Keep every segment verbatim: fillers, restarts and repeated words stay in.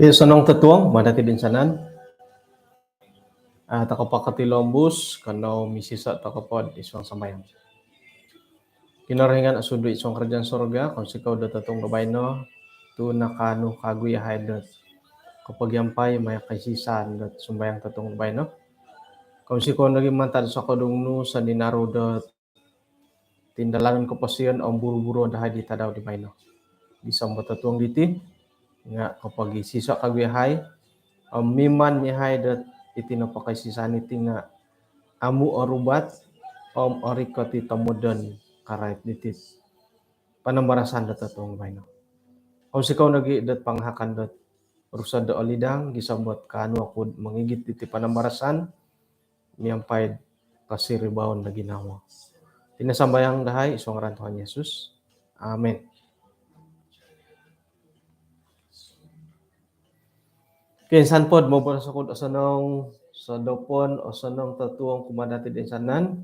Pi sonong totuong mada ti dinsanan. Ah, toko po kotilombus, kanou misiso toko po id suang sambayang. Kinorohingan osundu id suang kerajaan sorga, kounsikou do totuong do baino tu nakaanu kagu yahai dot kopogiampai maya kaisisan dot sumbayang totuong do baino. Kounsikou nogi mantad sokodung nu soninaru dot tindalanon koposion om buru-buruon dahai di tadau di baino. Gisom do totuong diti nga kopogisiso kagu yahai om miman yahai dot iti nopo kaisisan iti nga amu orubat om orikot i tomodon karait diti panambarasan dot totuong baino. Kounsikou nogi dot pangahakan dot Rusod do Olidang, gisom dot kaanu oku mongigit diti panambarasan miampai kasiribaon do ginawo. Iti no sambayang dahai id suang ngaran Tuhan Yesus. Amin. Oke, insan po do moboros oku do osonong sodopon, osonong totuong kumaa dati dinsanan.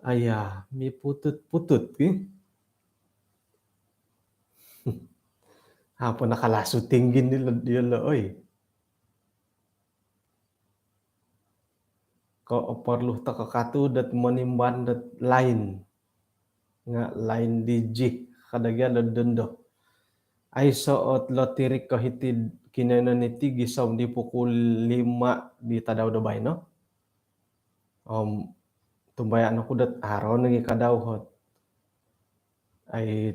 Aya, miputut-putut ki. Apa nakalasu tinggin ni lo dia lo, oi. Ko perlu toko katu dot monimban dot line. Nga line di ji kada gia lo dondo. Aiso ot lotirik ko hiti kinoiyonon iti gisom di pukul lima di tadau do baino. Om tumbayaan oku dot haro nogi kadau hot ai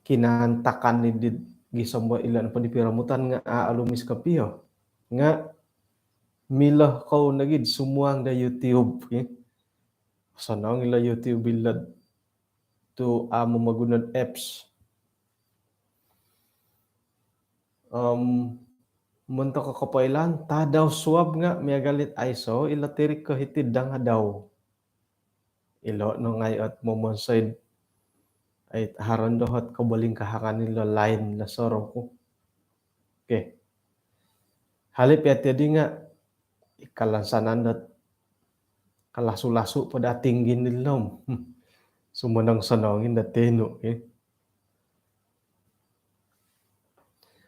kinaantakan ni di gisom bo ilo nopo di piromutan nga a alumis kopio. Nga milo kou nogi sumuang do YouTube, ya. Sonong ilo YouTube ilo tu a momoguno apps. Om montok kopoilaan, tadau suab nga miagal it aiso ilo tirik ko hiti dangadau. Ilo no ngai ot momonsoi ait haro ndo hot kobolingkahangan ilo line lo soroku. Oke. Hali pia tiadi nga ikalansanan dot kalasu-lasu po do tinggin ilo om sumonong-sonongin do tinu, oke.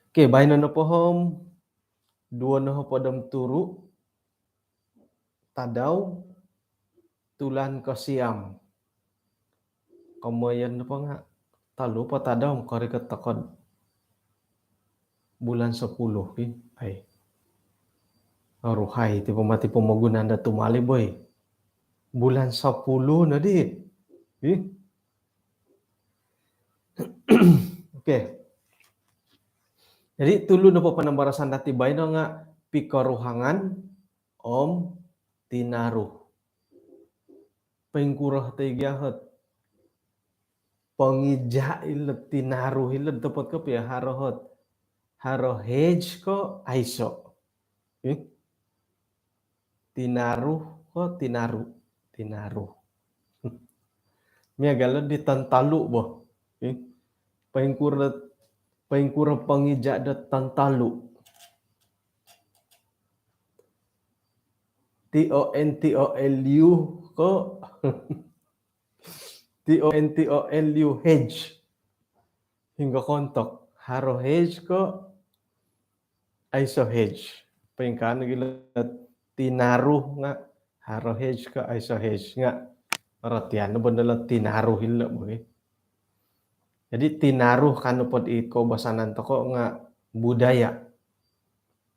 Oke, baino nopo om duo nohopod om turu tadau tulan kosiam. Komoyon nopo nga tolu po tadau korikot toko do bulan sepuluh ki. Ai. Oruhai, ti pemati pomogunan do tumali boi. Bulan sepuluh nodi. Ih. Oke. Jadi tulu nopo panambarasan dati baino nga pikoruhangan om tinaru. Poingkuro ti gia hot pongija ilo tinaru ilo topot kopio haro hot. Haro hej ko aiso. Eh? Tinaru ko tinaru? Tinaru. Miagal di tantalu bo. Eh? Poingkuro, poingkuro pongija do tantalu? T O N T O L U ko T O N T O L U H. Hinggo kontok. Haro H ko aiso H. Poingkaa nogi lo tinaru nga haro H ko aiso H nga. Ratian no benda lo tinaru ilo bo. Jadi tinaru kan nopo di koubasanan toko nga budaya.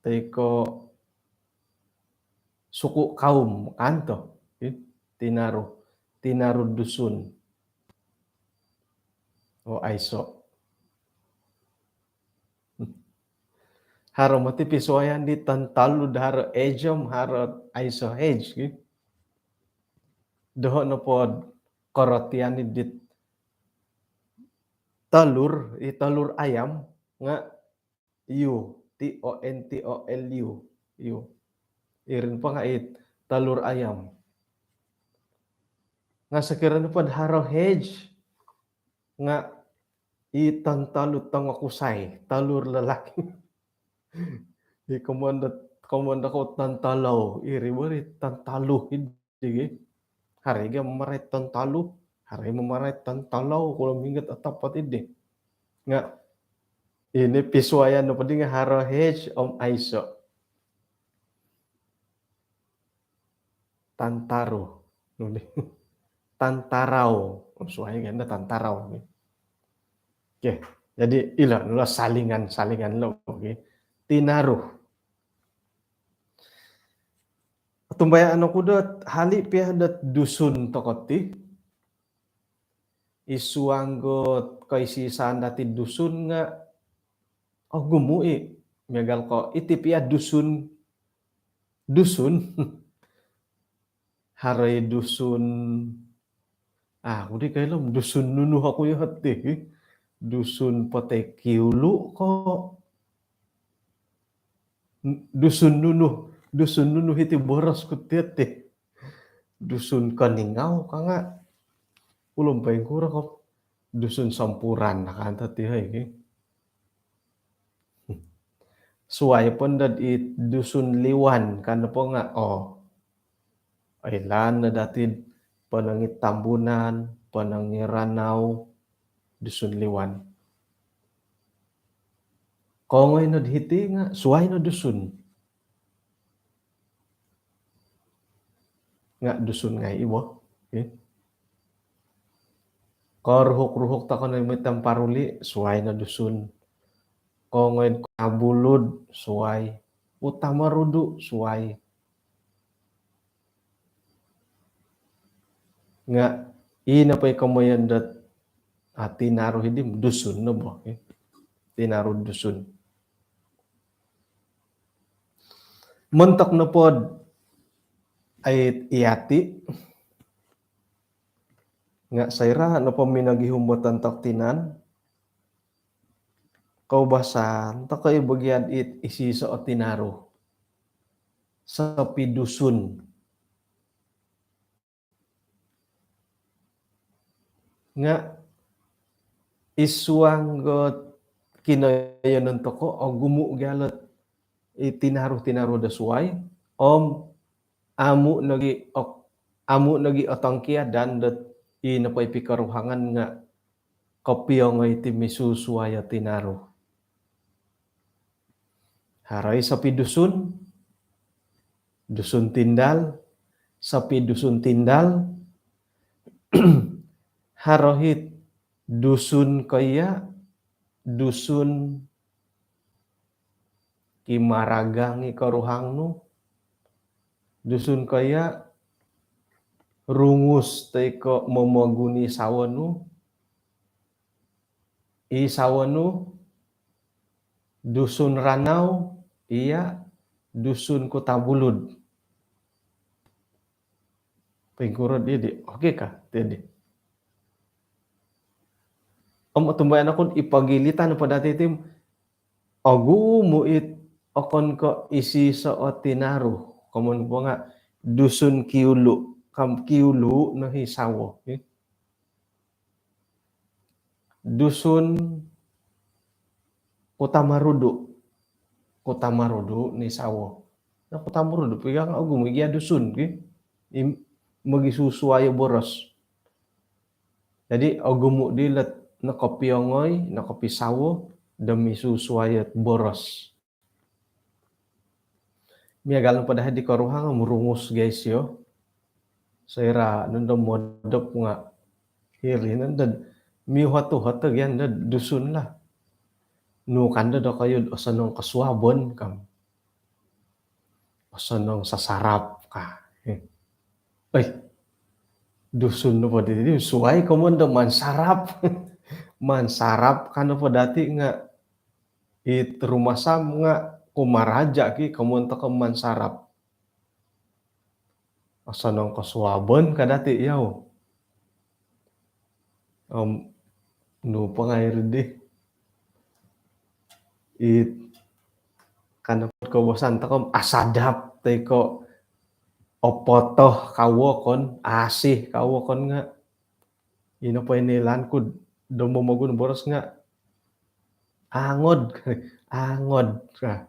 Toi ko suku kaum kan to. Tinaru. Tinaru Dusun. O aiso. Haro moti pisuayan di tantalu do haro H om haro aiso H. Doho nopo korotian di telur, i telur ayam nga U, T O N T O L U. U. Iri nopo nga i telur ayam. Nga sokiro nopo do haro H nga i tantalu tongokusai, telur lelaki. I komoyon do, komoyon do ko tantalau, iri bo ri tantalu. Digi. Haro i gia mamarait tantalu, haro i mamarait tantalau, kalau minggat atapot idi. Nga Ini pisuayan nopo di nga haro H om aiso. Tantaru. Tantarau. Oh, suai kan dah tantarau. Okey. Jadi ilo, ilo salingan-salingan lo. Okey. Tinaru. Tumbayaan oku dot hali pia dot Dusun toko ti. Id suang dot koisi-isaan dati Dusun nga ogumu i. Miagal ko iti pia Dusun. Dusun. Haro i Dusun. Ah, aku di kailo Dusun nunu aku yo ti. Dusun Potekiulu ko. Dusun nunu, Dusun nunu hiti boros ku ti ti. Dusun Keningau ka nga. Ulun poingkuro ko. Dusun Sampuran na kan tati hai ki. Suai pun dot i Dusun Liwan kan po nga. Oh. Oilaan no dati ponong i Tambunan, ponong i Ranau, Dusun Liwan. Kongoi no hiti nga suai no Dusun. Nga Dusun ngai ibo. Okey. Koruhuk-ruhuk toko no mitan Paruli, suai no Dusun. Kongoi Kota Belud, suai. Kota Marudu, suai. Nga ino po i komoyon dot, ah, tinaru hiti Dusun no bo. Okey. Tinaru Dusun. Montok nopo dot ai iti nga soira nopo minogihum bo tontok tinan, koubasan toko i bagian it isiso o tinaru. Sopidusun. Nga id suang dot kinoyonon toko, ogumu gia lot i tinaru-tinaru do suai, om amu nogi ok-, amu nogi otongkiadan dot i nopo i pikoruhangan nga kopiongoi ti misusuai o tinaru. Haro i Sopidusun, Dusun Tindal, Sopidusun Tindal, haro it Dusun Koya, Dusun Kimaragang i koruhang nu, Dusun Koya, Rungus toi ko Momogun i sawo nu, i sawo nu, Dusun Ranau, iya, Dusun Kota Belud. Poingkuro di, di. Okey ka, ti di. Om otumbayaan oku i pogilitan po dati ti, ogumu it okon ko isiso o tinaru. Komoyon po nga Dusun Kiulu, kam Kiulu no i sawo, okey. Dusun Kota Marudu. Kota Marudu no i sawo. Na Kota Marudu, pigang ogumu gia Dusun, okey. Im-, mogisusuai o boros. Jadi, ogumu di lot nokopiongoi, nokopisawo, do misusuai o boros. Miagal nopo dahai di koruhang, Rungus gia isio. Soira nondo modop nga hiri nondo miuhot-uhot gia nondo Dusun lah. Nu kando dokoyu osonong kosuabon kam. Osonong sasarap ka. Oi, Dusun nopo diti suai komoyon do mansarap. Mansarap ka nopo dati nga it rumasam nga kumaraja ki komoyon toko mansarap. Osonong kosuabon ka dati yau. Om nu po ngai ri di. It, ka nopo koubasan toko om asadap toi ko opoto ka wokon, asi ka wokon nga. Ino po i noilaan ku do momogun boros nga angod, angod ka.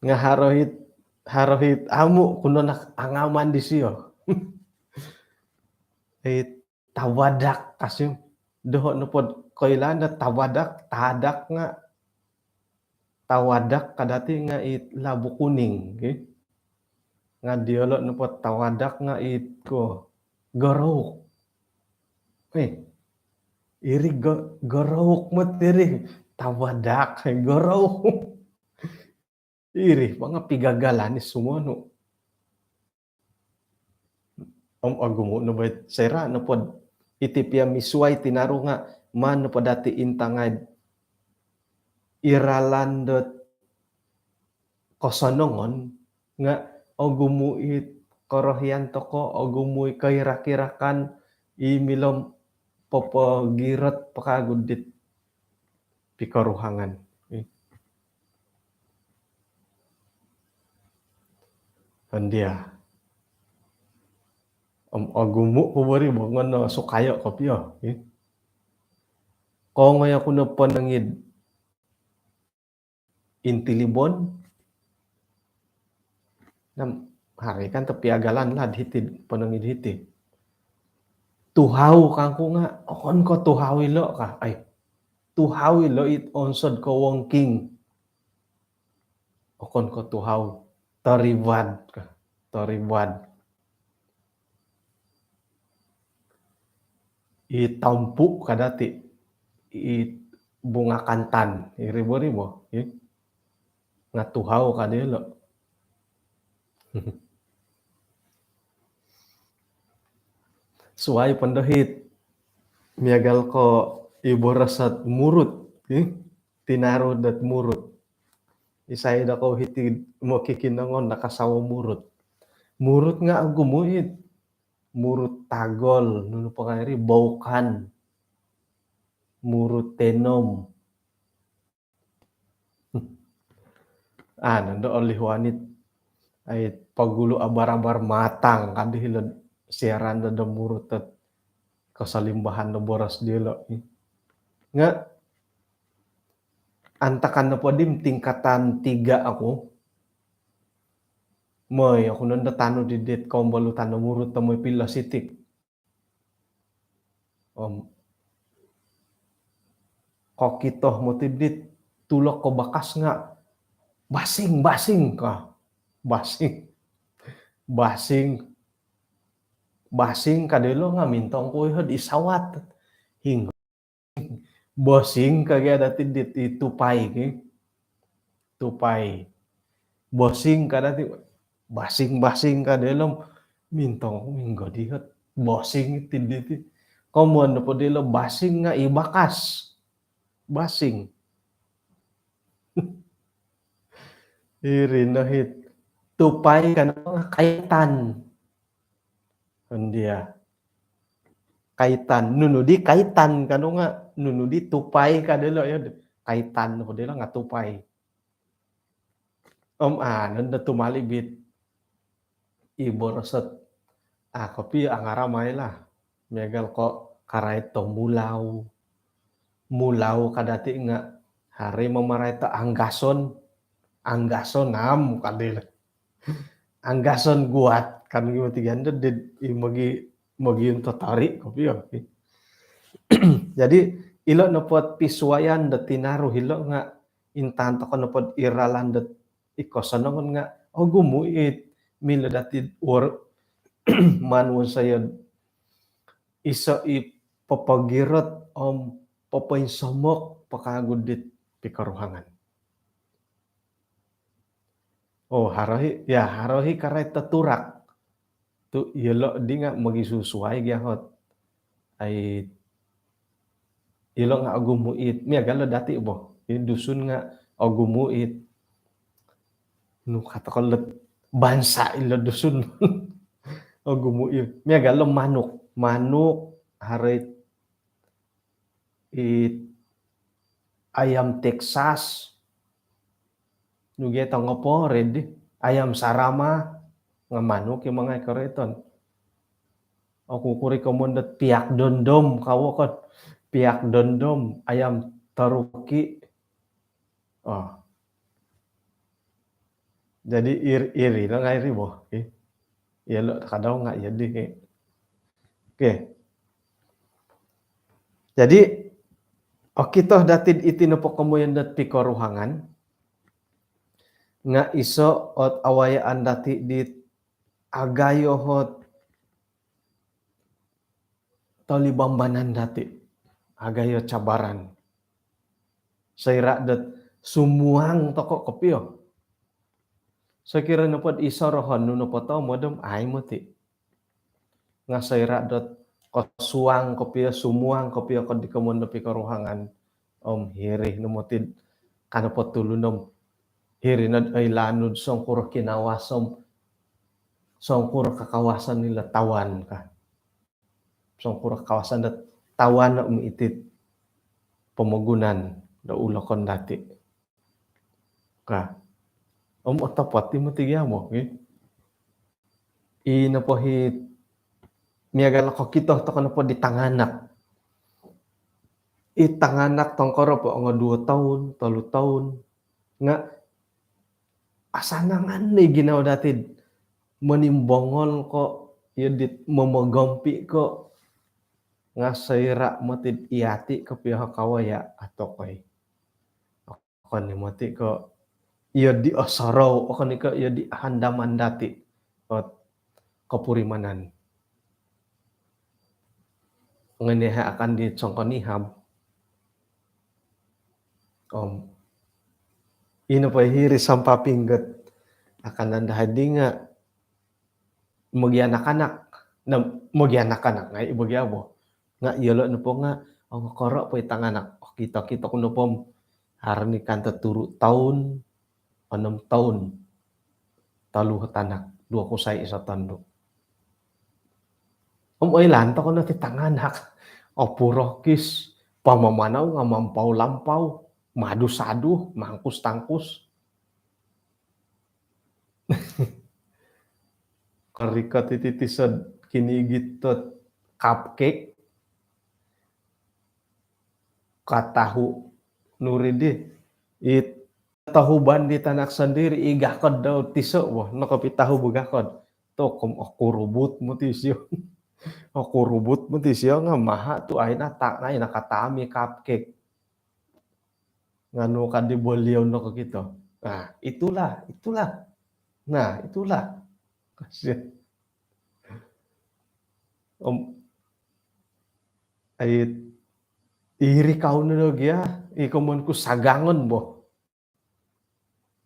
Nga haro it, haro it amu ku no nakangaman disio. It tabadak kasi, doho nopo dot koilaan do tawadak, tadak nga tawadak ka dati nga it labu kuning, ki. Nga diolo nopo tawadak nga it ko gorouk. Eh, iri go-, gorouk mot iri. Tawadak, gorouk. Iri po nga pigagalan i sumonu. Om ogumu no bo it soira nopo iti pia misuai tinaru nga maan nopo dati intangai i ralan dot kosonongon nga ogumu it korohian toko, ogumu i koirak-irakan i milo popogirot po kagu dit pikoruhangan. Andia. Om ogumu po bo ri bo ngono sukayo kopio. Kongoi oku no ponong id Intilibon. Nah, haro i kan topiagalan lah hiti, ponong id hiti. Tuhau kangku nga, okon ko tuhau ilo ka. Ai, tuhau ilo it onsod ko wongking. Okon ko tuhau, toribad ka. Toribad. I tompu ka dati, i bunga kantan, i ribo-ribo, i. Nga tuhau ka diolo. Suai pondo hiti, miagal ko i boros dot murut, i. Tinaru dot murut. Isai dokou hiti mokikinongon nakasawo murut? Murut nga ogumu it. Murut tagol, nunu po ngai ri, boukan. Murut tenom. Ah, nondo olihuan it. Ai, pogulu abar-abar matang, ka di hilo siaran do murut dot kosolimbahan do boros diolo. Nga, antakan nopo di tingkatan tiga oku. Moi, oku nondo tanud di dit kombolutan do murut do moi pilo sitik. Om kokito moti dit tulok ko bakas nga, "Basing, basing," ka. Basing. Basing. Basing ka diolo nga mintong ku ihod i sawat. Hinggo. Bosing ka gia dati dit, i tupai ki. Tupai. Bosing ka dati, basing-basing ka diolo, mintong ku hinggo di ihot. Bosing ti diti. Komoyon nopo diolo basing nga i bakas. Basing. Iri no hiti. Tupai ka nopo nga kaitan. Andia. Kaitan. Nunu di kaitan ka no nga, nunu di tupai ka diolo, ya. Kaitan nopo diolo nga tupai. Om, ah, nondo tumali bit i boros dot, ah, kopio angaramai lah. Miagal ko karait do mulau. Mulau ka dati nga haro i mamarait do anggason. Anggason am ka diolo. Anggason guat kan, gi moti gia nondo di mogi, mogium totori kopio. Jadi, ilo nopo pisuayan do tinaru hilo nga intangan tokou nopo i ralan dot i kosonongon nga ogumu it milo dati wor-, maan wonsoyo iso i popogirot om popoinsomok po kagu dit pikoruhangan. Oh, haro i, ya, haro i karait do turak. Tu iyolo di nga mogisusuai gia ihot. Ai, ilo nga ogumu it. Miagal do dati bo. I Dusun nga ogumu it. Nu ka tokou lo bansa ilo Dusun. Ogumu it. Miagal do manuk. Manuk, haro it it ayam Texas. Nu gia tongoporei di. Ayam Sarama. Nga manuk i mangai koroiton. Oku kuri komoyon dot piak dondom, kawo kan. Piak dondom, ayam taruki. Oh. Jadi ir-, iri no ngai ri bo. Okey. Iyolo kadau nga iya di, okey. Okey. Jadi, Okito dati'd iti nopo komoyon dot pikoruhangan nga' iso' ot awayaan dati' dit agayo ot tolibambanan dati', agayo cabaran. Soira' dot sumuang toko' kopio. Sokiro nopod isorohon nu nopo tomod om ai moti'. Nga' soira' dot kosuang kopio, sumuang kopio ko di komoyon do pikoruhangan om hiri no moti'd kano po tulun om hiri nod oilaan nu'd songkuro kinawas om songkuro kakawasan nilo tawan ka. Songkuro kakawasan do tawan om iti'd pomogunan do ulokon dati' ka. Om otopot i moti' gia bo, i nopo hi miagal kokito toko' nopo di tanganak. I tanganak tongkoro po ongo duo toun, tolu toun nga' asanangan ni ginawo dati'd monimbongol ko' iyo dit momogompi' ko' nga' soira' moti'd iyati' kopio kawaya' atokoi. Okon i moti' ko' iyo di osorou, okon i ko' iyo di handaman dati' ot kopurimanan. Nginiha' akan di songkonihab. Om ino po hiri sampaping got akan anda hadi nga' mogianak-anak. Na, mogianak-anak ngai' i bagi abo. Nga' iyolo' nopo nga' ongokoro' po i tanganak. Okito-kito ku nopo om haro ni kanto turu' toun, onom toun. Tolu tanak, duo kusai iso tondu'. Om oilaan toko' no ti tanganak. Opurokis, pamamanau nga' mampau-lampau, madu-sadu, mangkus-tangkus. Korikot iti tiso'd kinigit dot cupcake. Katahu' nu ri di. It tahuban di tanak sondiri' i gakod dau tiso' bo. Nokopitahu bo gakod. Tokom okurubut moti' sio. Okurubut moti' sio nga' maha' tu' ai nata', ai nakataam i cupcake. Nganu kadi bolion no kokito. Nah, itulah, itulah. Nah, itulah. Kasian. Om, ai, iri kau no gia, i komoyon ku sagangon bo.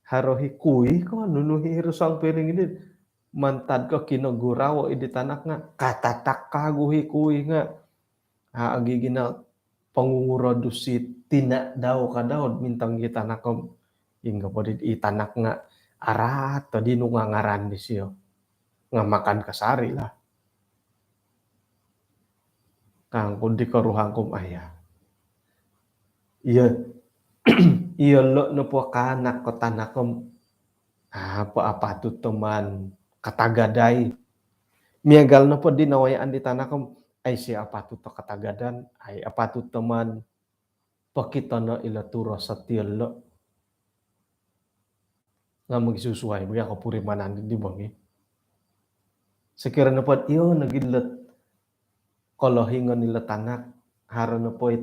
Haro hi kuih ko, nunu hi rusang piring ini. Mantad ko kinogurawo i di tanak nga', katatak kagu hi kuih nga'. A, agi gina pongunguro dusi tina' dau ka dau mintong i tanak om. Inggo po di i tanak nga' araat todi nu nga ngaran disio. Nga makan kasari lah. Kangku di koruhang ku om aya. Iyo, iyolo' nopo kaanak ko tanak om. Apa, apatut to maan katagadai. Miagal nopo di nawayaan di tanak om. Ai si apatut to katagadan, ai apatut to maan pokitono' ilo turos ot iyolo'. Nga mogisusuai bo gia kopurimanan di bo ngi. Sokiro nopod iyo nogi dilo' kolohingon ilo tanak, haro nopo it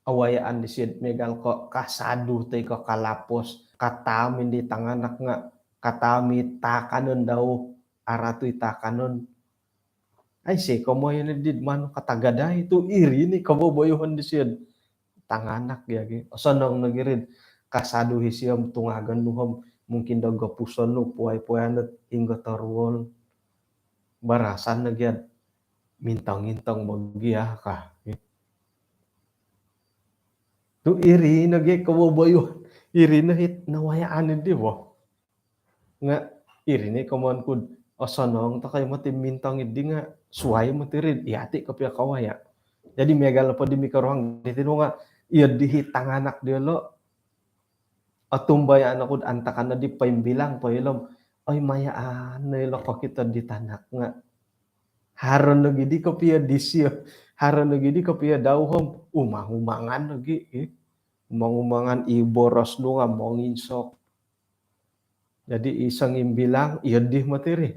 awayaan disio'd miagal ko' kasadu toi ko' kalapos, kataam i di tanganak nga', kataam i taakanon dau, aratu i taakanon. Ai si komoyon di maan katagadai tu' iri ni koboboyohon disio'd tanganak gia gi. Osonong nogi rid kasadu hi sio om tungagon nu om mungkin do gopuson nu puai-puai anut inggo toruol. Barasan nogi ad mintong-intong bo gia ka. Tu' iri nogi koboboyohon, iri no hit nawayaan di bo. Nga' iri ni komoyon ku'd osonong toko' i moti mintong iddi nga' suwai moti rid iyati' kopio kawaya'. Jadi miagal nopo di mikoruhang diti nu nga' iyo di hi tanganak diyolo'. Otumbayaan oku'd antakan no di poimbilang po ilo om, oi mayaan no ilo kokito di tanak nga' haro nogi di kopio disio, haro nogi di kopio dau om umang-umangan nogi, eh. Umang-umangan i boros nu nga' monginsok. Jadi i songimbilang iyo di moti ri.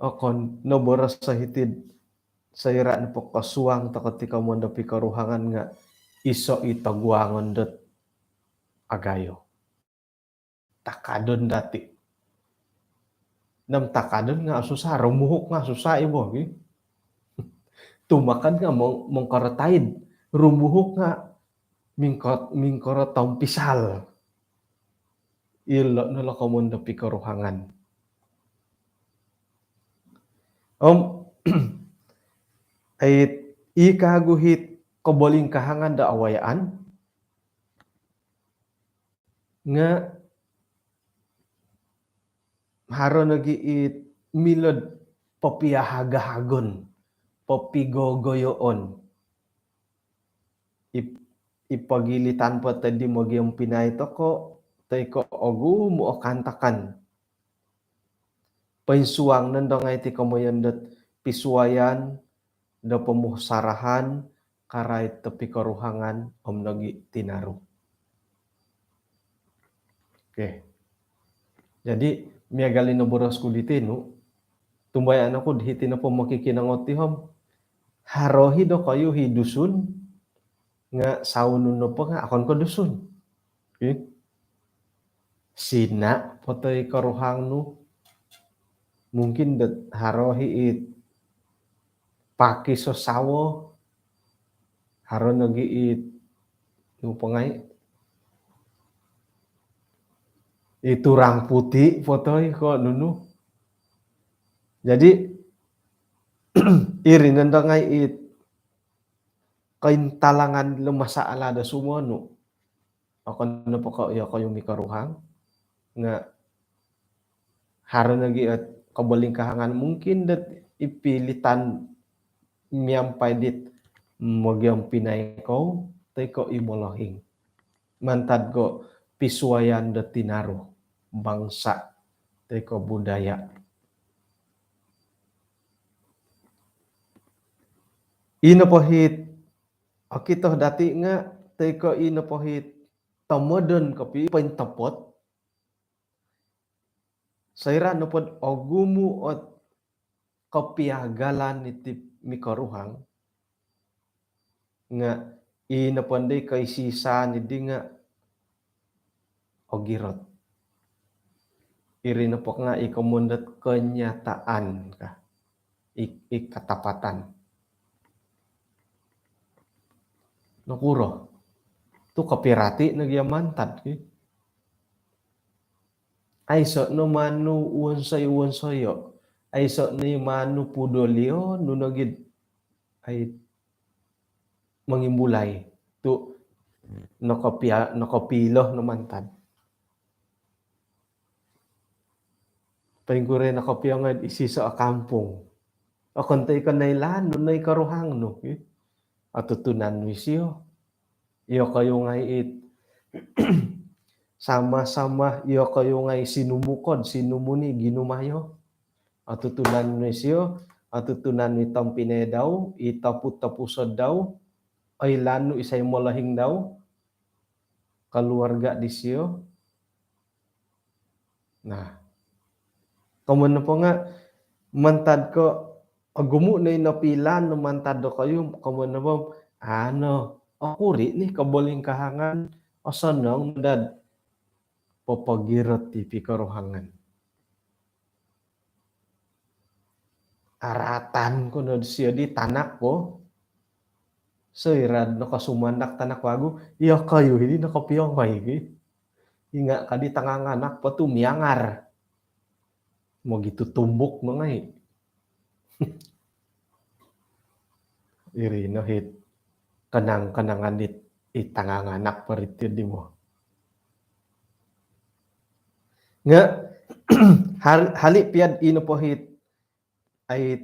Okon no boros so hiti'd Soira' nopo kosuang toko' ti komoyon do pikoruhangan nga' iso' i toguangon dot agayo. Takadon dati'. Nam takadon nga' susah, rumuhuk nga' susah i bo, ki. Tumakad nga' mong-, mongkorotaid, rumuhuk nga' mingko-, mingkorotompisal. Ilo' no lo komoyon do pikoruhangan. Om, ai, i kagu hit kobolingkahangan do awayaan, nga' haro nogi' it milo'd popiahagahagon, popigogoyoon. I, i pogilitan po tadi mogiompinai toko', toi ko' ogumu' o kaantakan. Poinsuang nondo ngai' ti komoyon dot pisuayan do pomusarahan, karait do pikoruhangan om nogi' tinaru. Okey. Jadi, miagal i noboros ku di tinu, tumbayaan oku di hiti nopo mokikinongou ti om, haro hi dokoyu hi Dusun, nga' saunun nopo nga' okon ko' Dusun. Okey. Sina' po toi koruhang nu, mungkin dot haro hi it Pakis o sawo, haro nogi' it, nu po ngai', it orang putih po toi ko' nunu. Jadi, iri nondo ngai' it kointalangan lo masalah do sumonu. Okon nopo ko' iyokoyu mikoruhang, nga' haro nogi' ot kobolingkahangan mungkin dot i pilitan miampai dit mogiompinai kou, toi ko' i molohing. Mantad ko' pisuayan do tinaru, bangsa, toi ko' budaya. I nopo hit okito dati' nga', toi ko' i nopo hit tomodon kopio pointopot, soira' nopod ogumu' ot kopiagalan iti mikoruhang, nga' i nopo ndoi koisisaan iddi nga' ogirot. Iri nopo nga' i komoyon dot kenyataan ka. I, i katapatan. Nokuro? Tu' kopirati' nogi' o mantad, ki. Aiso' no manu wonsoi-wonsoyo'. Aiso' no i manu pudolio, nu nogi'd ai mongimbulai. Tu' nokopia-, nokopilo no mantad. Poingkuro i nokopiongoi id iso-iso o kampung. Okon toi ko' noilaan nu, noi koruhang nu, ki. Otutunan nu isio. Iyokoyu ngai' it sama-sama, iyokoyu ngai' sinumukod, sinumuni, ginumayo. Otutunan nu isio, otutunan nu i tompinai dau, i toput-topusod dau, oilaan nu isai molohing dau, keluarga disio. Nah, komoyon nopo nga' mantad ko' ogumu' no i nopilaan nu mantad dokoyu, komoyon nopo, ano, okuri' ni kobolingkahangan, osonong no dad popogirot i pikoruhangan. Aratan ko no disio di tanak po. Soira'd nokosumandak tanak wagu, iyokoyu hidi nokopiongoi, ki. Inga' kadi tanganganak po tu' miangar. Mogitutumbuk no ngai'. Iri no hit kenang-kenangan dit i tanganganak po ri ti di mo. Nga' hal-, hali' pia'd ino po hit ai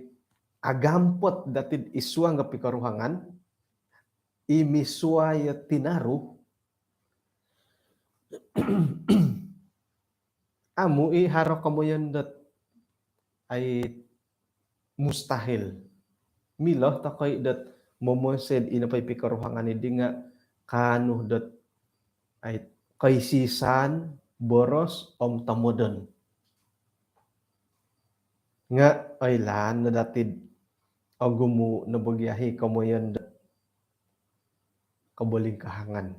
agampot dati'd id suang do pikoruhangan, i misuai o tinaru, amu' i haro komoyon dot ai mustahil. Milo toko' i dot momonsoi'd ino po i pikoruhangan iddi nga' kaanu dot ai koisisaan, boros om tomodon. Nga' oilaan no dati'd ogumu' no bo gia i komoyon dot kobolingkahangan.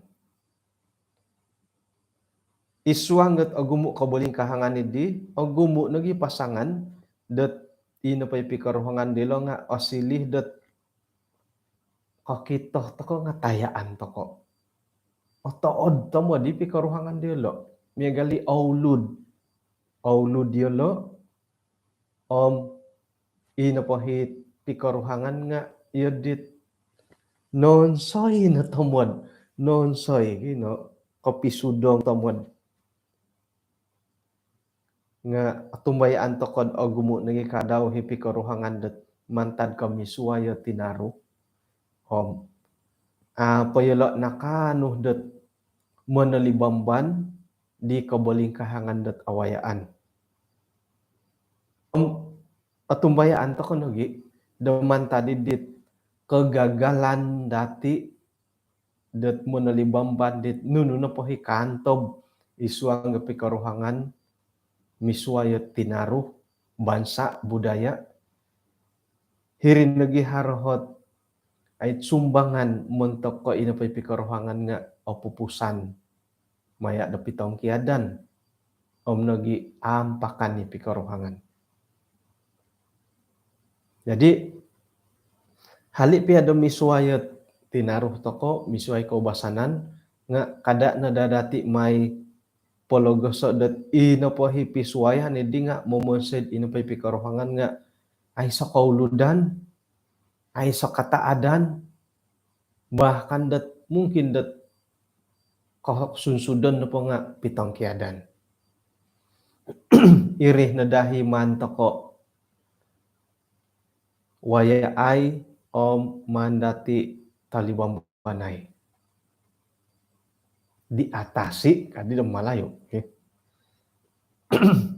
Id suang dot ogumu' kobolingkahangan iddi, ogumu' nogi pasangan dot ino po i pikoruhangan dilo' nga' osiliu dot kokito toko' nga' tayaan toko'. Otood tomod i pikoruhangan diyolo'. Miagal i oulud. Oulud diyolo', om ino po i pikoruhangan nga' iyo dit nonsoi no tomod. Nonsoi, you know, kopisudong tomod. Nga' otumbayaan toko'd ogumu' nogi kadau i pikoruhangan dot mantad ko misuwai o tinaru. Om, a' po iyolo' nakaanu dot monolibamban di kobolingkahangan dot awayaan. Om, otumbayaan toko' nogi do mantad i dit kegagalan dati' dot monolibamban dit nunu nopo i kaantob id suang do pikoruhangan misuwai o tinaru, bansa', budaya. Hiri nogi haro ot ai sumbangan montok ko ino po i pikoruhangan nga' opupusan maya' do pitongkiadan om nogi ampakan i pikoruhangan. Jadi, hali' pia do misuwai o tinaru toko', misuwai koubasanan, nga' kada' no daa dati' mai pologoso' dot ino po i pisuwayan iddi nga' momonsoi'd ino po i pikoruhangan nga' aiso' kouludan, aiso' kataadan, bahkan dot mungkin dot kosunsudon nopo nga' pitongkiadan. Iri no daa i maan toko' wayaai om maan dati' tolibambanai. Diatasi kadi do Malayu. Okey.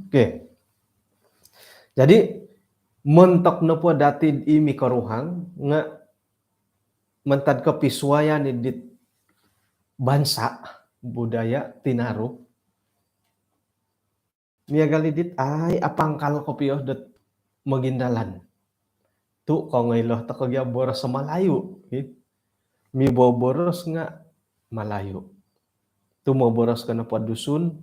Okey. Jadi, montok nopo dati' i mikoruhang nga' mantad ko pisuwayan i dit bansa', budaya, tinaru. Miagal i dit ai apangkal kopio dot mogindalan. Tu' kongoilo toko' gia boros Malayu, hi. Miboboros nga' Malayu. Tu' moboros ko nopo Dusun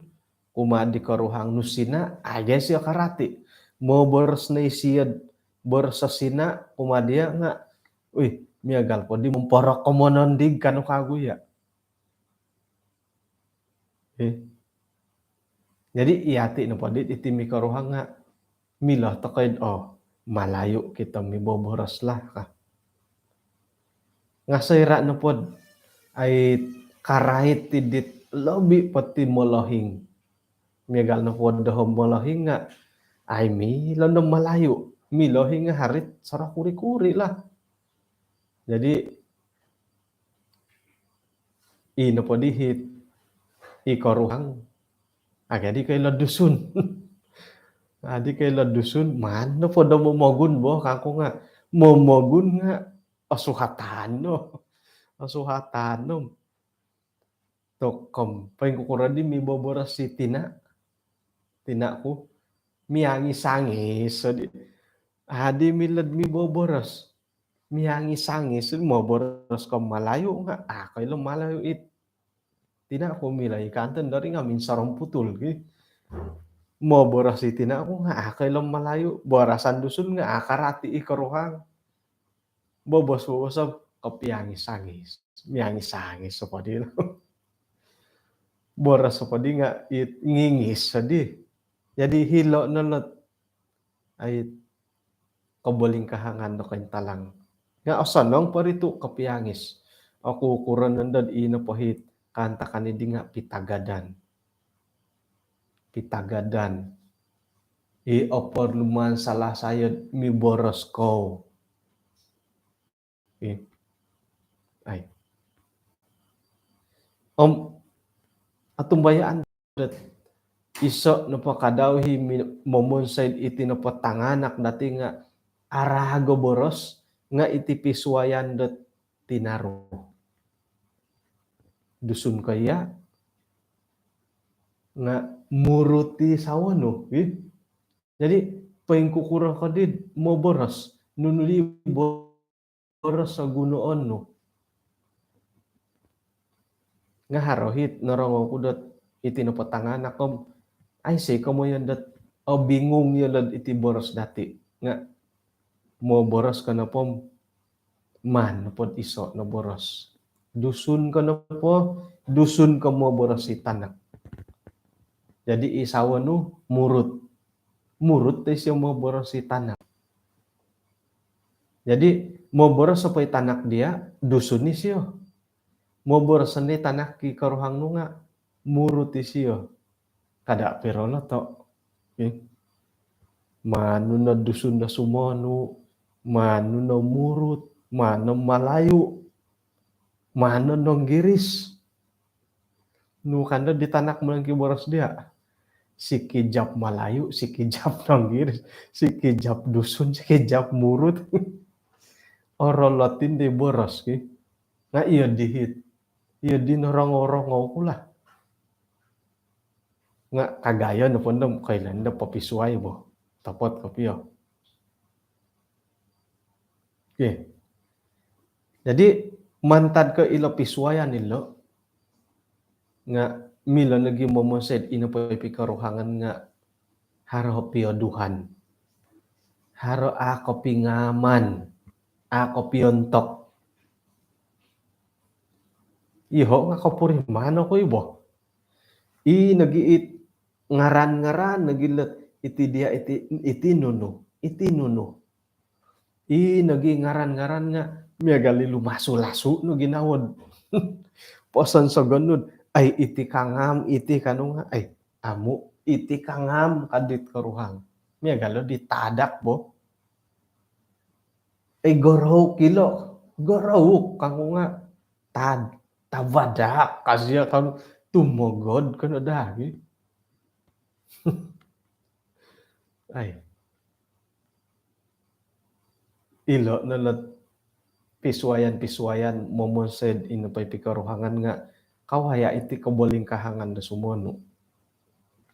kumaa di koruhang nu Sina', a' gia isio karati. Moboros no isio'd boros Sina' kumaa diya' nga', uih, miagal po di momporok komonon di kanu kagu ya. Eh. Jadi, iyati' nopo dit iti mikoruhang nga' milo toko' i'd, oh, Malayu kito miboboros lah, ka. Nga' soira' nopod ai karait i dit lobi' po ti molohing. Miagal nopod doho' molohing nga' ai milo no Malayu. Milohing nga' hari't soro kuri-kuri lah. Jadi, ino po di hit i koruhang. Agi adi koilo Dusun. Adi koilo Dusun, maan nopo do momogun bo, kangku nga'. Momogun nga' osuhatan no. Osuhatan no. Tokom, poingkukuro di miboboros i tina'. Tina' ku. Miangis-angis, so di. Adi milo'd miboboros. Miangis-angis, moboros ko Malayu nga', a' koilo Malayu it tina' ku, milo i kanto dari nga' minsoromputul, ki. Moboros i tina' ku nga', a' koilo Malayu, borosan Dusun nga', a' karati i koruhang. Bobos-bobos, kopiangis-angis. Miangis-angis, so po di. Boros, so po di nga', it ngingis, so di. Jadi, hilo' no lot ai kobolingkahangan do kointalang. Nga' osonong po ri tu' kopiangis. Oku kuro nondo di ino po hit kaantakan i di nga' pitagadan. Pitagadan. I oporluan salah sayo'd miboros kou. Eh. Ai. Om, otumbayaan dot iso' nopo kadau i mi-, momonsoi'd iti nopo tanganak dati' nga' araag o boros nga' iti pisuwayan dot tinaru. Dusun ko iya' nga' muruti sawo nu, ih. Jadi, poingkukuro ko di moboros. nunu di boros o gunoon nu. Nga haro hiti norongou ku dot iti nopo tanganak om aiso i komoyon dot obingung yolo iti boros dati. Nga moboros ko nopo om maan nopo iso no boros. Dusun ko nopo, Dusun ko moboros i tanak. Jadi i sawo nu Murut. Murut isio moboros i tanak. Jadi moboros po i tanak dia, Dusun isio. Moboros no i tanak i koruhang nu nga Murut isio. Kada piro lo to. Maan nu no Dusun do sumonu, maan nu no Murut, maan no Malayu, maan no Nonggiris. Nu kan do di tanak mu nangki boros dia. Sikijap Malayu, sikijap Nonggiris, sikijap Dusun, sikijap Murut. Orolotin di boros ki. Nga iyo di hiti. Iyo di norongou-rongou ku lah. Nga kagayo nopo ndo koilo ndo popisuai bo. Topot kopio. Okey. Jadi mantad ko ilo pisuayan ilo nga milo nogi momonsoi ino po i pikoruhangan nga haro pioduhan. Haro a kopingaman, a kopiontok. Iho nga kopuriman oku i bo. I nogi it ngaran-ngaran nogi lot iti dia iti, iti nunu, iti nunu. I nogi ngaran-ngaran nga miagal i lumasu-lasu no ginawo. Posonsogon nu, ai iti ka ngam, iti ka nu nga, ai amu, iti ka ngam ka dit koruhang. Miagal o di tadak bo. Ai gorouk ilo, gorouk ka nu nga, tad, tabadak ka sia ka nu, tumogod ka no daa gi. Ai. Ilo no lot pisuayan-pisuayan momonsoi ino po i pikoruhangan nga kawaya iti kobolingkahangan do sumonu.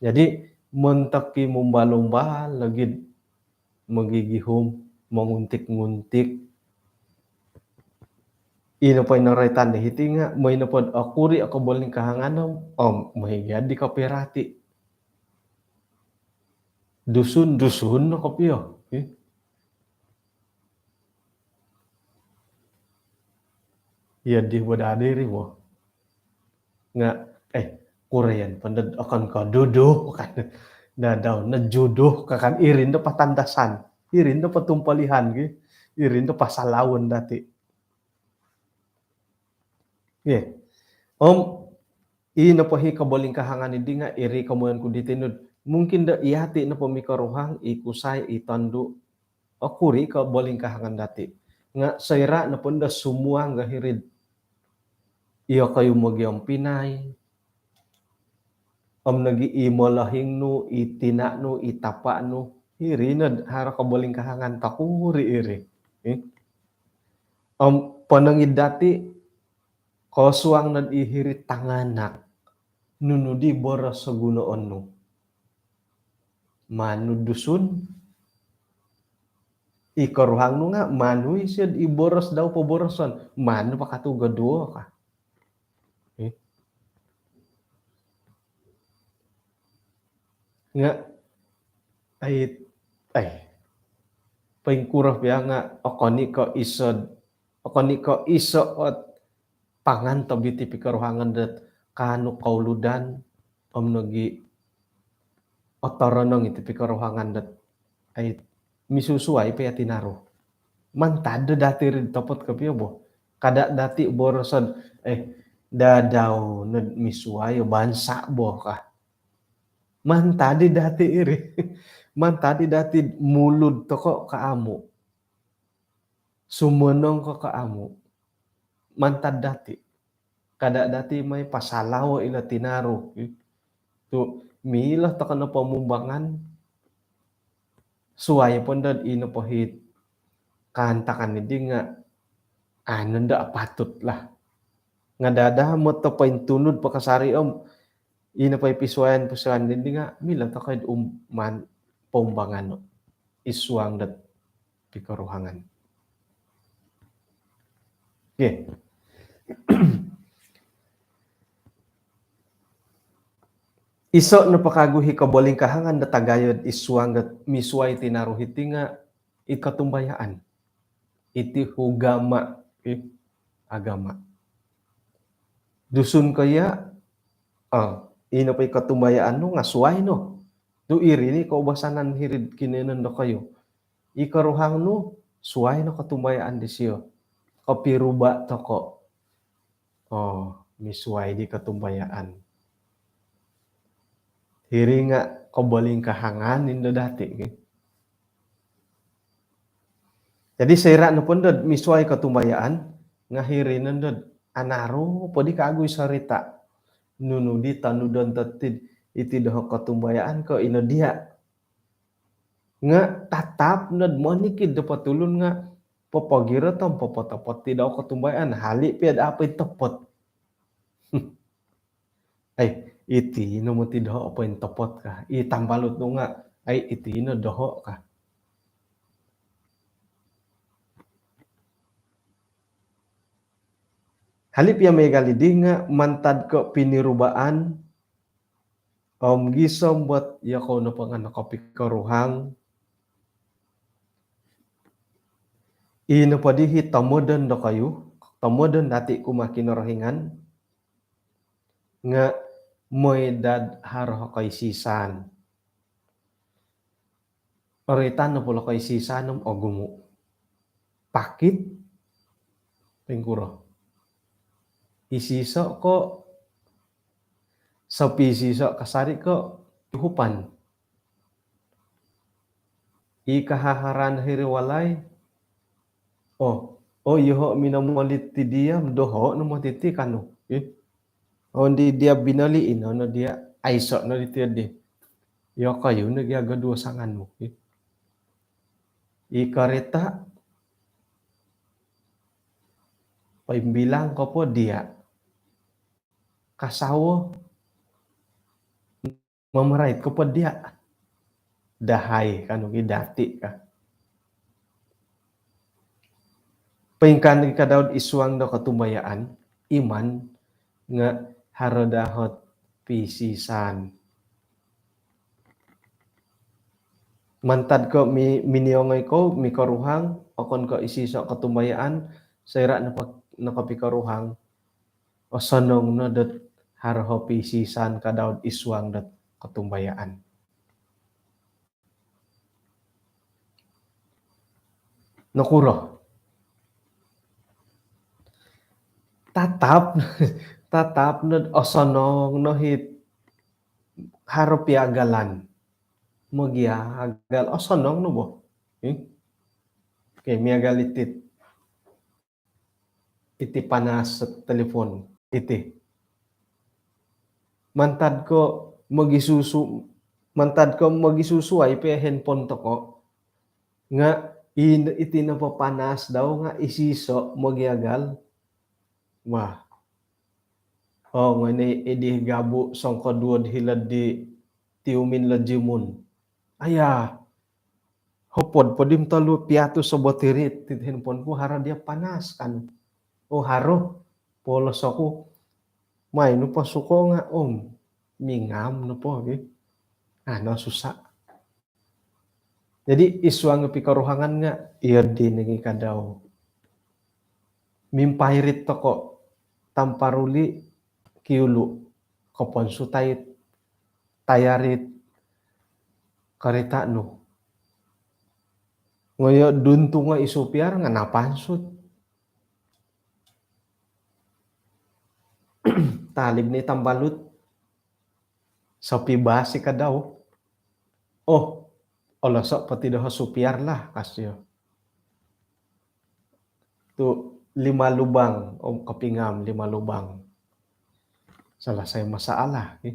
Jadi montok i mumbal-umbal logi mogigihum, monguntik-nguntik. Ino po i noroitan di hiti nga, moi nopo do okuri o kobolingkahangan om, om moi gia di kopirati. Dusun, Dusun no kopio. Ih. Iyo di bo daa diri bo. Nga, eh, kurean po ndo okon ko duduh kan. Dadau no juduh ka kan, iri ndo patandasan. Iri ndo patumpalihan gi. Iri ndo pasalaon dati. Ye. Om, i nopo i kobolingkahangan di nga iri komoyon ku diti nud. Mungkin do iyati nopo mikoruhang, i kusai, i tondu, okuri kobolingkahangan dati. Nga soira nopo ndo sumuang ga hiri'd iyokoyu mogiompinai. Om nogi i molohing nu, i tina nu, i tapa nu, iri nod haro kobolingkahangan tokuri iri. Eh? Om ponong id dati, kosuang nod i hiri tanganak, nunu di boros o gunoon nu. Maan nu Dusun, i koruhang nu nga maan nu isio i boros dau poboroson, maan nu pakatu goduo ka. Eh? Nga, ai, ai. Poingkuro pia nga okon i ko iso, okon i ko iso ot pangan tobi iti pikoruhangan dot kaanu kouludan om nogi otoronong iti pikoruhangan dot ai misusuai pia tinaru. Mantad do dati ri topot kopio bo. Kada dati boroson, eh, dadau nod misuai o bansa bo ka. Mantad di dati iri. Mantad di dati mulud toko ka amu. Sumonong ko ka amu. Mantad dati. Kada dati mai pasalao ilo tinaru. Tu milo toko no pomumbangan. Suai po ndo ino po hiti kaantakan di nga anu ndo apatut lah. Nga dada mo to pointunud po kasari om ino po i pisuayan-pisuayan di nga milo toko i um maan poumbangan no. Id suang dot pikoruhangan. Okey. Iso' nopo kagu i kobolingkahangan do tagayo id suang dot misuai tinaru hiti nga' i kotumbayaan. Iti ugama, i agama. Dusun ko iya', ah, ino po i kotumbayaan nu nga' suai no. Tu' iri ni koubasanan hiri'd kinoiyonon dokoyu. I koruhang nu suai no kotumbayaan disio. Kopiruba' toko'. Oo, misuai di kotumbayaan. Hiri nga' kobolingkahangan indo dati', ki. Jadi soira' nopo ndod misuai kotumbayaan, nga' hiri nondod anaru po di kagu i sorita'. Nunu di tonudon totid, iti doho' kotumbayaan ko' ino diya'. Nga' tatap nod monikid dopo tulun nga' popogirot om popotopot ti doho' kotumbayaan, hali' piya do apo i topot. Ai, iti no moti doho' apo i topot ka. I tambalut nu nga', ai, iti no doho' ka. Hali' piya miagal iddi nga' mantad ko' pinirubaan, om gisom bot iyokou nopo nga' nokopikoruhang. Ii nopo di i tomodon dokoyu, tomodon dati' kumaa Kinorohingan, nga' moi dad haro koisisaan. Oritan nopo lo koisisaan om ogumu'. Pakit, poingkuro. Isiso' ko', sopiisiso' kasari' ko' uhupan. I kahaharan hiri walai. Oh, oh, iyoho' minomolit ti diya', doho' no moti ti kanu. Eh? Ondi diya' binoli, ino no diya', aiso' no diti di. Iyokoyu no gia goduo sanganu. I karita', poimbilang ko po diya'. Kasawo, mamarait ko po diya'. Dahai kanu gi dati' ka. Poingkaa nogi ka Daud id suang do kotumbayaan, iman nga' haro daa ot piisaan. Mantad ko' mi-, miniongoi kou mikoruhang, okon ko' isiso' kotumbayaan, soira' nopo-, nokopikoruhang, osonong no dot haro o piisaan ka Daud id suang dot kotumbayaan. Nokuro? Tatap, tatap no osonong no it haro piagalan. Mogiagal, osonong no bo. Hmm? Okey, miagal iti. Iti panas telefon iti. Mantad ko' mogisusu-, mantad ko' mogisusuai po handphone toko'. Nga' in-, iti nopo panas dau nga' isiso' mogiagal. Wah. Oo, ngoini iddi gabu' songkoduo hilo'd di tiumin lo jimun. Aya, hopod po di om tolu piatus o batiri ti handphone ku, haro diya' panas kan. Oo, haro. Polos oku. Mai nopo suko nga' om mingam nopo gi. Ah, no susa. Jadi id suang pikoruhangan nga' iyo di nogi ka Daud. Mimpairit toko' tamparuli kiulu, koponsutai tayarit karita' nu. Ngoyo duntungo i supiar nga' napansut. Talib ni tambalut. Sopi basi ka Daud. Oh, oloso' po ti doho' supiar lah, ka sio. Tu' lima lubang, om kopingam lima lubang. Selesai masalah, eh.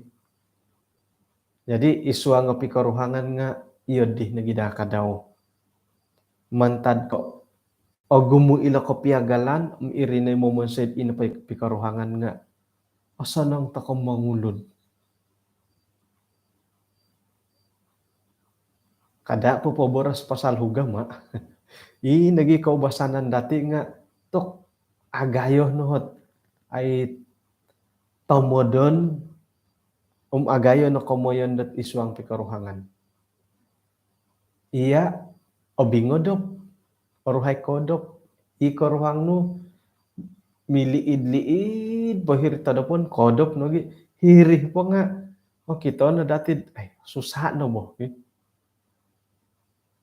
Jadi id suang pikoruhangan nga' iyo di nogi daa ka Daud. Mantad ko' ogumu' ilo kopiagalan, iri no i momonsoi'd ino po i pikoruhangan nga' osonong toko' mongulud. Kada' popoboros pasal ugama. I nogi koubasanan dati nga tok agayo no ot ai tomodon om agayo no komoyon dot id suang pikoruhangan. Iya, obingodop, oruhai kodop, i koruhang nu miliid-liid po hiri todopon, kodop nogi hiri po nga okito no dati, ai, susah no bo.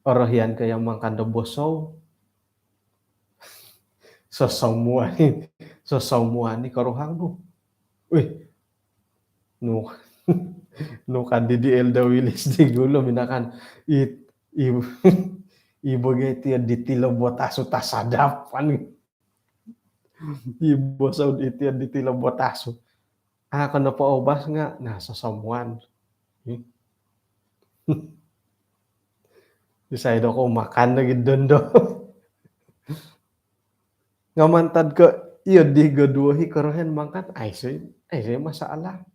Orohian ko iya mangakan do bosou. Sosomuan, sosomuan i koruhang nu. Wih, nu, nu kan di di Elda Wilis di gulu minakan it, i, i bagai tiad di tilo botasu tasadapan. I bosou di tiad di tilo botasu. Ah, kono po obas nga, nah, sosomuan. Isai do ko makan lagi dondo. Nga mantad ko iyo di goduo hi korohen mangkat, aiso, aiso masalah.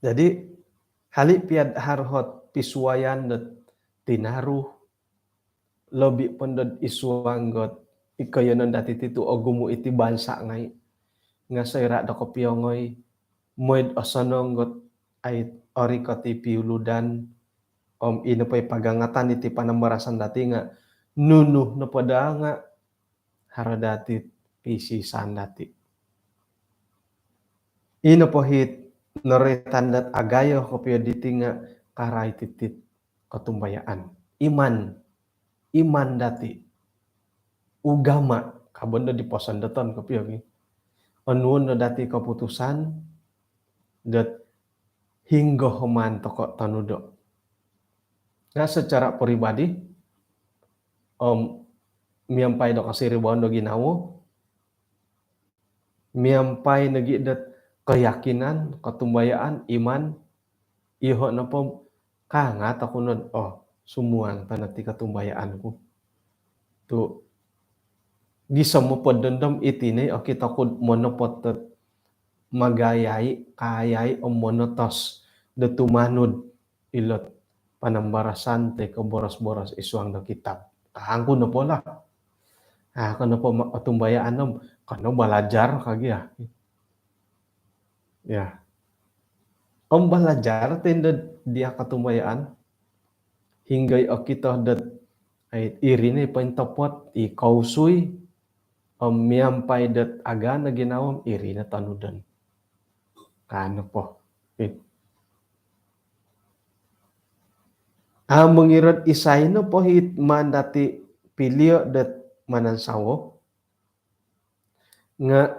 Jadi, hali piad haro ot pisuayan dot tinaru, lobi po dot id suang dot i koyonon dati ti tu ogumu iti bansa ngai. Nga soira do kopiongoi, mooi do osonong dot ai orikot i piuludan, om i nopo i pagangatan iti panambarasan dati nga nunu nopo daa nga haro dati pisisan dati. I nopo it noroitan dot agayo kopio diti nga karai titit kotumbayaan. Iman. Iman dati. Ugama, kaban do di posondoton kopio gi. Onuon no dati koputusan dot hinggo maan toko tonudo. Nga secara peribadi, om miampai do kosiribaon do ginawo, miampai nogi dot keyakinan, kotumbayaan, iman, iho nopo kangat oku nod, oh, sumuang tana ti kotumbayaan ku. Tu gisom nopo dondom iti ni, okito ku monopot dot magayai, kayai om monotos do tumanud ilot panambarasan toi ko boros-boros id suang do kitab. Kangku nopo lah. Ah, kono po ma-, kotumbayaan om, kono balajar kagi ah. Ya. Om balajar tendo dia kotumbayaan. Hinggo i okito dot, ai, iri ni pointopot, i kousui, om miampai dot agaan no ginawo om iri no tonudon. Kano po. Eh. Ah, mongirot isai nopo it maan dati pilio dot manansawo. Nga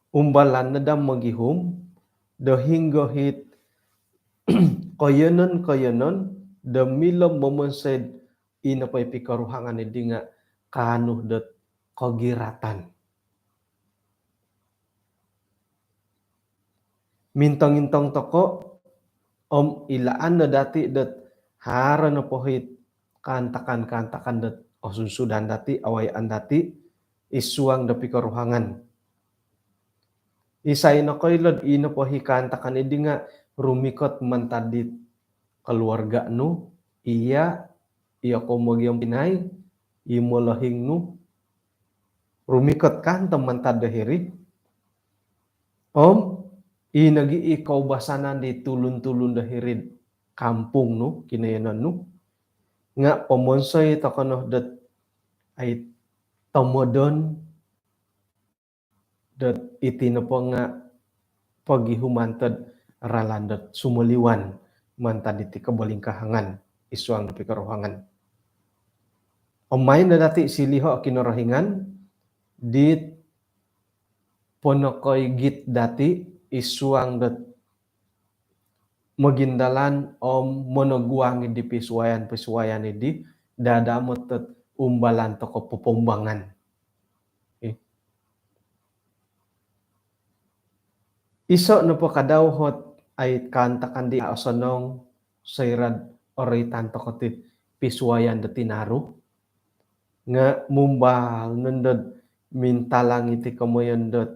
umbalan no daa mogihum, do hinggo it koyonon-koyonon, do milo momonsoi i nopo i pikoruhangan idi nga kaanu dot kogiratan. Mintong-intong toko, om ilaan no dati dot haro nopo it kaantakan-kaantakan dot osunsudan dati, awayaan dati, id suang do pikoruhangan. Isai nokoilo dot i nopo i kaantakan idi nga rumikot mantad dit keluarga nu, iya, iya ko mogiom pinai, i molohing nu, rumikot kan tomon mantad do hiri. Om, i nogi i koubasanan di tulun-tulun do hiri kampung nu, kinoyonon nu, nga pomonsoi toko no dot ai tomodon, dot iti nopo nga pogihuman dot ralan dot sumoliwan mantad diti kobolingkahangan id suang do pikoruhangan. Om maai no dati siliho Kinorohingan dit ponokoigit dati id suang dot mogindalan om monoguang di pisuayan-pisuayan idi, dadamot dot umbalan toko popombangan. Eh. Iso nopo kadau ot ai kaantakan di osonong soira dot oroitan toko ti pisuayan do tinaru, nga mumbal nondo dot mintalang iti komoyon dot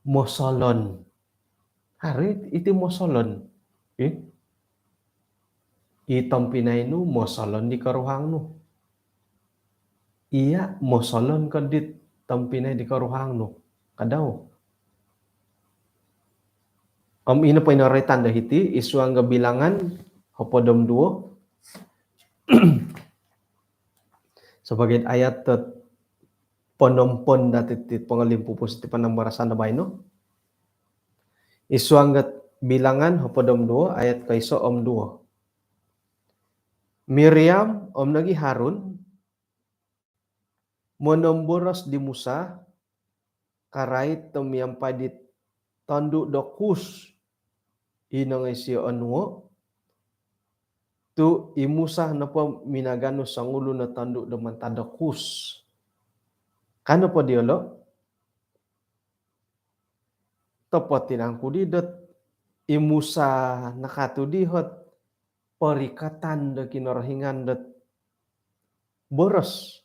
mosolon. Haro iti mosolon. Eh? I tompinai nu mosolon di koruhang nu. Iya mosolon ko dit tompinai di koruhang nu. Kadau. Om ino po ino roitan do hiti, id suang do Bilangan hopod om duo. Sebagai ayat do ponompon dati iti pongolimpupuson iti panambarasan do baino. Id suang do Bilangan hopod om duo ayat koiso om duo. Miriam om nogi Harun monomboros di Musa, karait do miampai di tondu do Kus i nongoi sio onuo, tu i Musa nopo minaganu songulun o tondu do mantad do Kus. Ka nopo diolo, topot i nangku di dot i Musa nakatudi ot porikatan do Kinorohingan dot boros.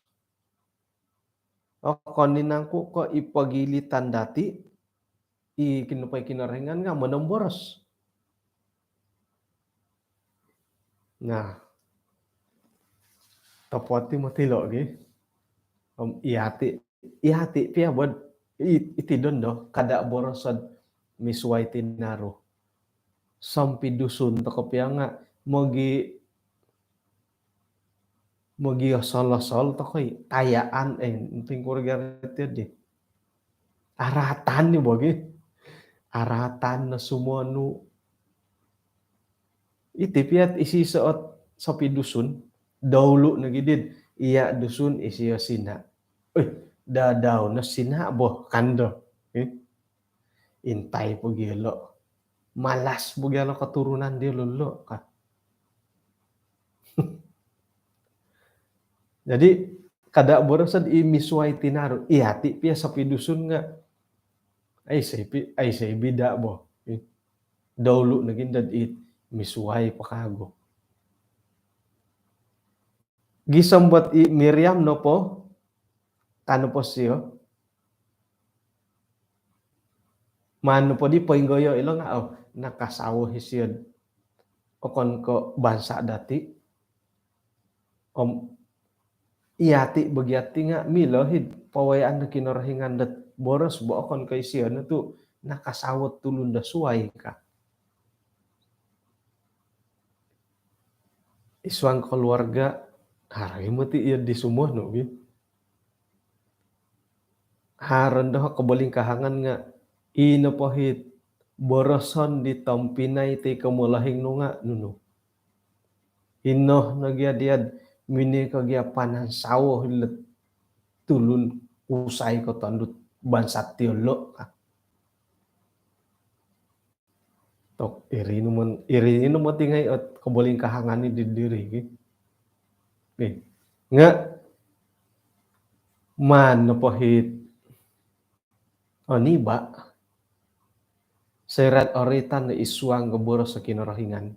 Okon i nangku ko i pogilitan dati, i kinopo i Kinorohingan nga monomboros. Nah, topot i moti lo gi. Om iyati, iyati pia bo dot i-, iti dondo, kada boroso do misuai tinaru. Sompidusun toko pia nga mogi-, mogiosol-osol toko i, tayaan, eh, pingkuro gia rati di. Aratan ni bo gi. Aratan no sumonu. Iti pia ot isi soot sompidusun. Daulu nogi dit, iya Dusun, isio Sina. Oi, dadau no Sina bo, ka ndo. Eh? Intai po gia lo. Malas po gia lo keturunan diolo lo, ka. Jadi, kada boroso do i misuai tinaru. Iyati pia sompidusun nga, aiso i pi-, aiso i bida bo. Eh, daulu nogi dot i misuai po kagu. Gisom bo dot i Miriam nopo, ka nopo sio, maan nopo di poinggoyo ilo nga, oh, nakasawo isio dot okon ko bansa dati. Om iyati bo gia ti nga milo i pawayaan do Kinorohingan dot boros bo okon ko isio no tu nakasawo tulun do suai, ka. Id suang keluarga, haro i moti iya di sumonu gi. Haro ndo kobolingkahangan nga, ino po it boroson di tompinai toi ko molohing nu nga nunu. Ino no gia dia dot minongoi ko gia panansawo ilo tulun kusai ko tondu do bansa diolo, ka. Tok, iri no mon-, iri no moti ngai ot kobolingkahangan i di diri, ki. Ni. Nga, maan nopo it oniba, soira ot oritan do id suang do boros do Kinorohingan,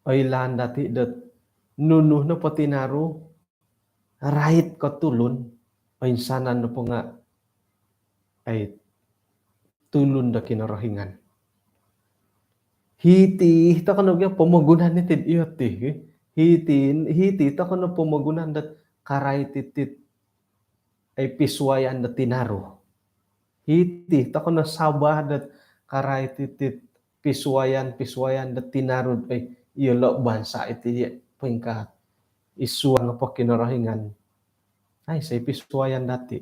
oilaan dati dot nunu nopo tinaru, rait ko tulun, oinsanan nopo nga, ai, tulun do Kinorohingan. Hiti toko no gia pomogunan iti dot iyo ti, ki. Hiti, hiti toko no pomogunan dot karait iti dot, ai, pisuayan do tinaru. Hiti toko no Sabah dot karait iti dot pisuayan, pisuayan do tinaru, ai, iyolo bansa iti dia peringkat. Id suang nopo Kinorohingan, aiso i pisuayan dati.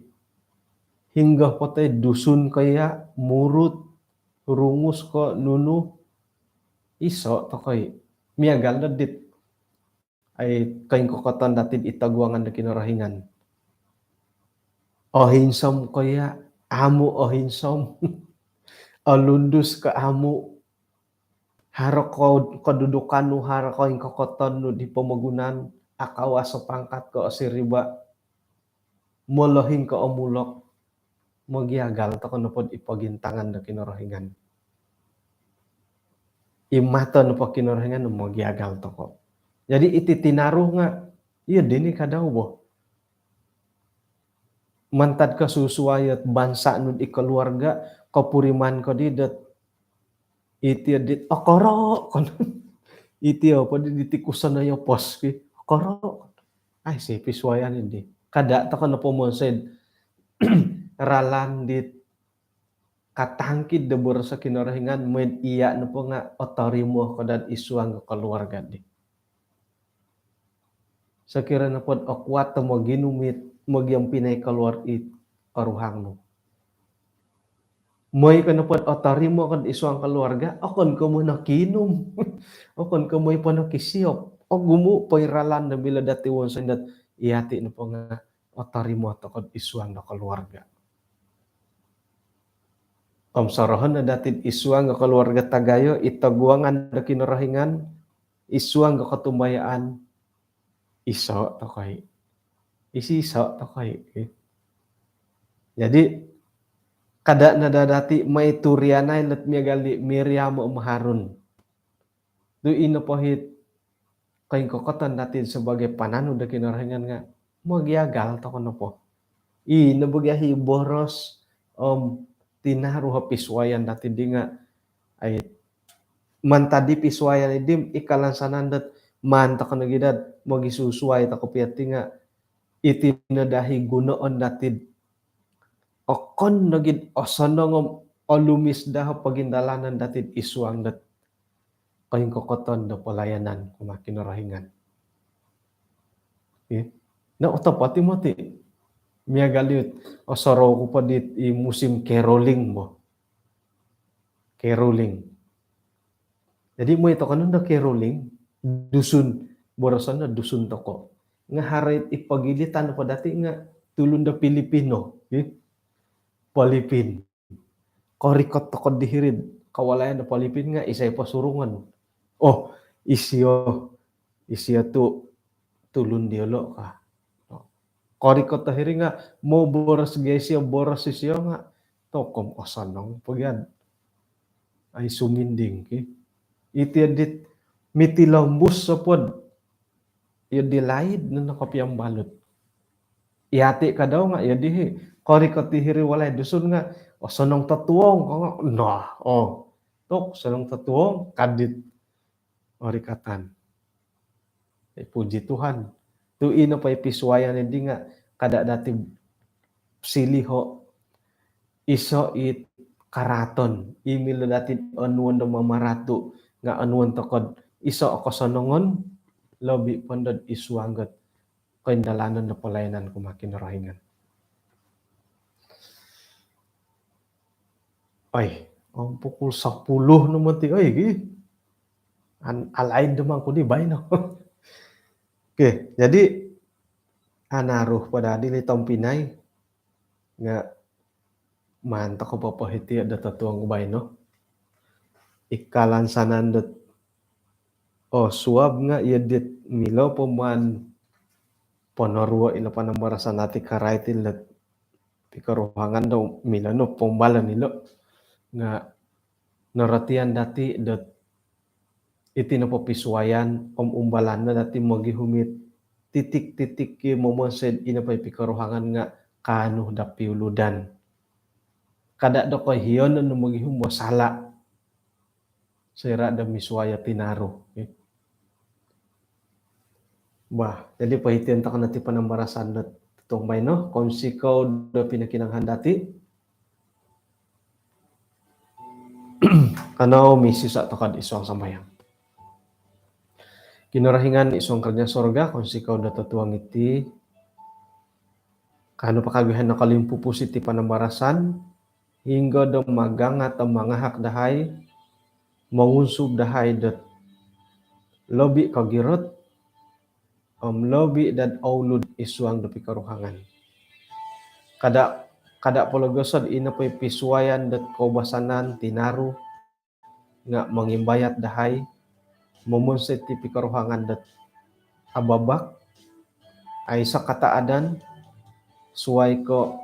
Hinggo po toi Dusun ko iya, Murut, Rungus ko nunu, iso toko i. Miagal no dit, ai, koingkokoton dati id toguangan do Kinorohingan. Ohinsom ko iya, amu ohinsom. Olundus ko amu. Haro ko-, kedudukan nu, haro koingkokoton nu di pomogunan, akawas o pangkat ko osiriba, molohing ko omulok, mogiagal toko nopo dot id pogintangan do Kinorohingan. Id mato nopo Kinorohingan, mogiagal toko. Jadi iti tinaru nga, iyo dini ka dau bo. Mantad kosusuai ot bansa nu id keluarga, kopuriman ko di dot iti dit okoro ko no. Iti o po di tikuson o yopos ki. Koro. Aiso pisuayan di. Kada tokou nopo monsoi'd ralan dit katangkid do boros o Kinorohingan, moi'd iya nopo nga otorimo ko dad id suang do keluarga di. Sokiro nopo'd okuat do moginum it, mogiobpinai keluar it koruhang nu. Moi ko nopo'd otorimo ko id suang keluarga, okon ko moi nokinum. Okon ko moi po nokisiop. Ogumu po i ralan do milo dati wonsoi'd iyati nopo nga otorimo tokou id suang do keluarga. Om sorohon no dati id suang do keluarga tagayo, i toguangan do Kinorohingan, id suang do kotumbayaan, iso tokou. Iso-iso tokou. Jadi, kada no daa dati moi turianai lot miagal di Miriam om Harun. Tu ino po it koingkokoton dati sebagai pananud do Kinorohingan nga mogiagal tokou nopo. Ino bo gia i boros om tinaru o pisuayan dati di nga, ai, mantad di pisuayan di, i kalansanan dot maan tokou nogi dot mogisusuai tokou pia ti nga iti no daa i gunoon dati. Okon nogi osonong om olumis daa o pogindalanan dati id suang dot koingkokoton do pelayanan kumaa Kinorohingan. Okey. Nah, otopot i moti. Miagal dit osorou ku po dit i musim caroling bo. Caroling. Jadi, moi tokou nondo caroling, Dusun, boroson no Dusun tokou. Nga haro it i pogilitan po dati nga tulun do Pilipino, okey. Pilipin. Korikot tokou di hiri'd kawalayan do Pilipin nga isai posurungon? Oh, isio, isio tu tulun diolo ka. Korikot o hiri nga moboros gia isio, boros isio nga tokou om osonong po gia. Ai suminding ki. Iti dit mitilombus sopod. Iyo di laid no nokopiambalut. Iyati kadau nga iyo di hi. Korikot i hiri walai Dusun nga, oh, osonong totuong ka nga. Nah, oh. Tu osonong totuong ka dit orikatan. Eh, puji Tuhan. Tu ino po i pisuayan di nga kada dati siliho, iso it karaaton. I milo dati onuon do mamaratu nga onuon tokou do iso o kosonongon, lobi po nondo'd id suang dot koindalanon do pelayanan kumaa Kinorohingan. Oi, om pukul sepuluh no moti, oi, gi. An-, alaid do mangku di baino. Okey, jadi anaru po daa dilo tompinai. Nga maan tokou popohiti do totuong baino. I kalansanan dot, oh, suab nga iyo dit milo po maan ponoruo ilo panambarasan dati karait ilo pikoruhangan do milo no poumbalan ilo. Nga norotian dati dot iti nopo pisuayan om umbalan no dati mogihum it titik-titik ki momonsoi ino po i pikoruhangan nga kaanu do piuludan. Kada do koiyonon no mogihum masalah. Soira do misuai o tinaru. Okey. Bah, jadi pohition tokou no ti panambarasan do totuong baino, kounsikou do pinokinongohan dati. Kanou misisa tokou id suang sambayang. Kinorohingan id suang kerajaan sorga, kounsikou do totuong iti. Kanou po kagihan nokolimpupus iti panambarasan, hinggo do magangat om mangahak dahai, mongunsub dahai dot lobi kogirot, om lobi dot oulud id suang do pikoruhangan. Kada, kada pologoso do ino po i pisuayan dot koubasanan tinaru, nga mongimbayat dahai, momonsoi ti pikoruhangan dot ababak, aiso kataadan, suai ko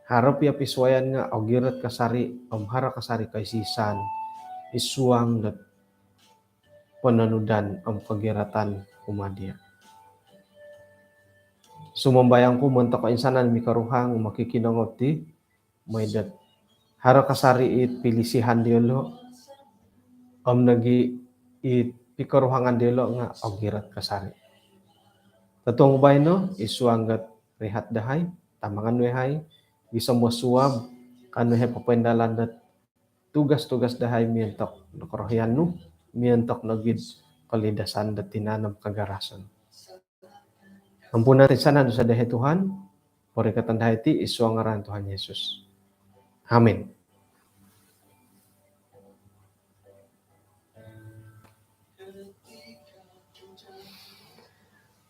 haro pia pisuayan nga ogirot kasari, om haro kasari koisisan, id suang dot pononudan om kogirotan kumaa dia. Sumambayang ku montok koinsanan mikoruhang, mokikinongou ti, moi dot haro kasari it pilisihan diolo, om nogi it pikoruhangan diolo nga ogirot kasari. Totuong baino, id suang dot rihat dahai, tamangan nu yahai, gisom do suab, kaanu yahai popoindalan dot tugas-tugas dahai miontok do korohian nu, miontok nogi id kolidasan dot tinan om kagarasan. Ampunan toinsanan dosa dahai Tuhan, porikoton dahai ti id suang ngaran Tuhan Yesus. Amin.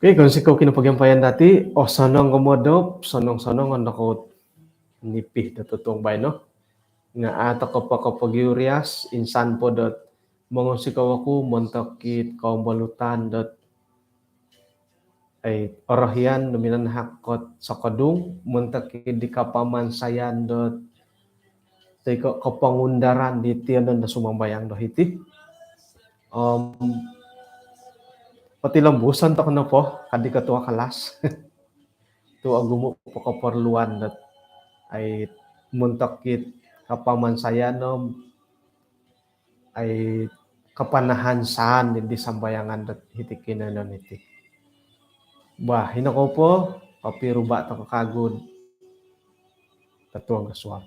Okey, kounsikou kinopogiampayan dati, osonong gomodop, sonong-sonong ondo kou nipi do totuong baino. Nga au tokou po kopogiurias, insan po dot mongounsikou oku montok it kombolutan dot ai, orohian do minanahak dot sokodung, montok di kapamansayan dot toi ko kopongundaran di tiyonon do sumambayang do hiti. Om, potilombuson tokou nopo, ka di ketua kelas. Tu ogumu po koporluan dot ai, montok it kapamansayan om ai, kapanahansaan di sambayangan dot hiti kinoiyonon iti. Bah, hino kou po, kopiruba tokou kagu do totuong do suab.